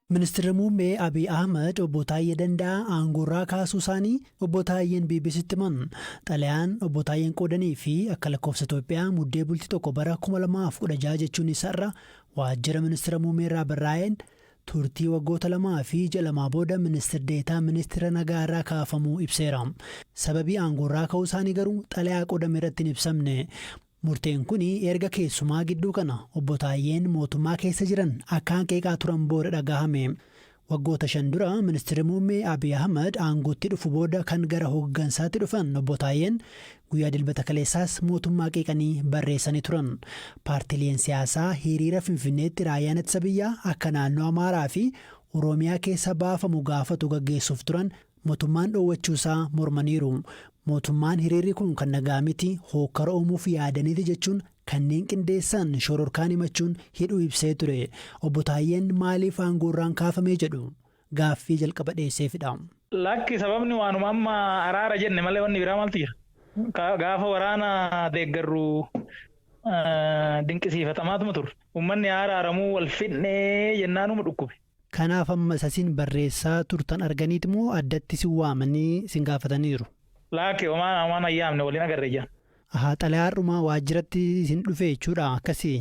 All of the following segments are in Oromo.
Ministeerri muummee Abiy Ahmad obbo Taayyee Danda'aa aangoorraa kaasuu isaanii obbo Taayyeen BBCtti himan. Xalayaan obbo Taayyeen qoodanii fi akka lakkoofsa Itoophiyaa Muddee bultii 1 bara 2016 jechuun isarra waajjira ministeera muummee irraa barraa'een turtii waggoota 2 fi ji'a lamaa booda ministir deetaa ministeera nagaa irraa kaafamuu ibseera. Sababii aangoorraa ka'uu isaanii garuu xalayaa qoodame irratti hin ibsamne. Murteen kuni erga keessumaa gidduu kana Obbo Taayyeen mootummaa keessa jiran akkaan qeeqaa turan booda dhagahame. Waggoota 5 dura Ministirri Muummee Abiy Ahmad aangootti dhufu booda kan gara hooggansaatti dhufan Obbo Taayyeen guyyaa Dilbata kaleessaas mootummaa qeeqanii barreessanii turan. Paartileen siyaasaa hiriira Finfinneetti raayyaan ittisa biyyaa akka naannoo Amaaraa fi Oromiyaa keessa baafamu gaafatu gaggeessuuf turan motummaan dhoowwachuusaa mormaniiru. Mootummaan hiriirri kun kan nagaa miti, hookkara uumuuf yaadaniiti jechuun kanneen qindeessan shororkaan himachuun hidhuu ibsee ture. Obbo Taayyeen maaliif aangoorraan kaafame jedhu? Gaaffii jalqaba dhiyeesseefidha. Lakki, sababni waanuma amma araara jenne malee wanni biraa maaltu jira? Gaafa waraana deeggarru dinqisiifatamaatuma turre. Uummanni haa araaramuu wal fixnee jennaanuma dhukkube. Kanaaf amma isa isin barreessaa turtan arganiiti moo addatti isin waamanii isin gaafataniiru? Laakki, homaa homaa nan yaamne, wal hin agarre ijaan. Ahaa, xalayaa har'uma waajjiratti isin dhufe jechuudha akkasii?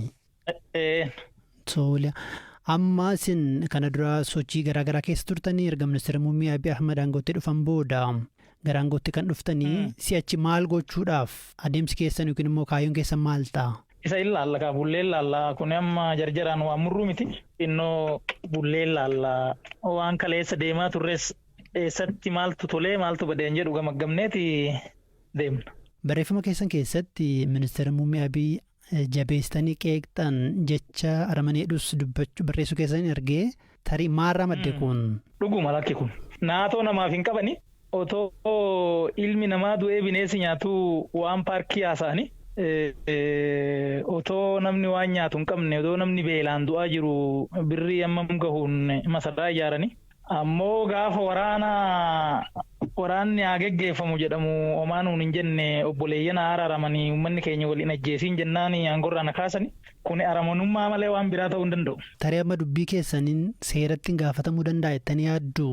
Ee. Tole. Amma isin kana dura sochii garaa garaa keessa turtanii, erga ministeera muummee Abiy Ahmad aangootti dhufan booda gara aangootti kan dhuftanii, si'achi maal gochuudhaaf adeemsi keessan yookiin immoo kaayyoon keessan maal ta'a? Isa in laalla kaa, bullee in laalla. Kuni amma jarjaraan waan murruu miti. Xinnoo bullee in laalla. Waan kaleessa deemaa turres, eessatti maaltu tolee maaltu badeen jedhu gamaggamneeti deemna. Barreeffama keessan keessatti ministeera muummee Abiy jabeessitanii qeeqxan, jecha aramaneedhus dubbachuu barreessuu keessan hin argee, tarii maalirraa madde kun? Dhuguma, lakki, kun naatoo namaaf hin qabani. Otoo ilmi namaa du'ee bineensi nyaatu waan paarkii haasa'ani. Otoo namni waan nyaatu hin qabne, otoo namni beelaan du'aa jiru birrii hammam gahuun masaraa ijaarani. Ammoo gaafa waraana waraanni haa geggeeffamu jedhamu homaa nuun hin jenne. Obboleeyyan haa araaramanii, uummanni keenya wal hin ajjeesiin jennaan aangorraa na kaasani. Kuni aramanummaa malee waan biraa ta'uu hin danda'u. Tarii amma dubbii keessaniin seeratti hin gaafatamuu danda'a jettanii yaadduu?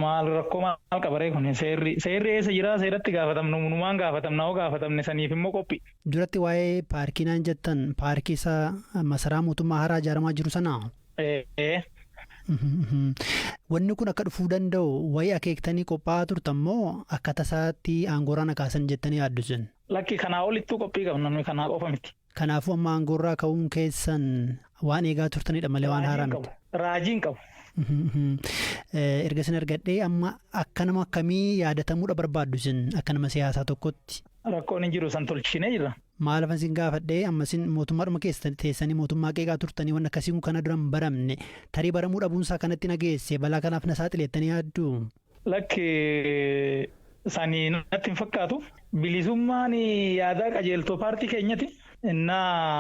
Maal rakkoo maal qabaree kun? Seerri eessa jira? Seeratti gaafatamnu, numaan gaafatamna. Hoo gaafatamne saniif immoo qophii. Duratti waa'ee paarkii naan jettan, paarkii isa masaraa mootummaa haaraa ijaaramaa jiru sanaa? Ee. Wanni kun akka dhufuu danda'u wayii akeektanii qophaa'aa turtan moo akka tasaatti aangoorraa na kaasan jettanii yaaddu isin? Lakki, kanaa olittuu qophii qabna nuyi, kanaa qofa miti. Kanaafuu amma aangoorraa ka'uun keessan waan eegaa turtanidha malee waan haaraa miti. Raajii hin qabu. Erga isin argadhee, amma akka nama akkamii yaadatamuudha barbaaddu isin akka nama siyaasaa tokkotti? Rakkoon hin jiru, san tolchinee jirra. Maal isin gaafadhee, amma isin mootummaadhuma keessa teessanii mootummaa qeeqaa turtanii, waan akkasii kun kana dura hin baramne, tarii baramuu dhabuunsaa kanatti na geesse, balaa kanaaf na saaxileettanii yaadduu? Lakki, sanii natti hin fakkaatu. Bilisummaan yaadaa qajeeltoo paartii keenyati. Innaa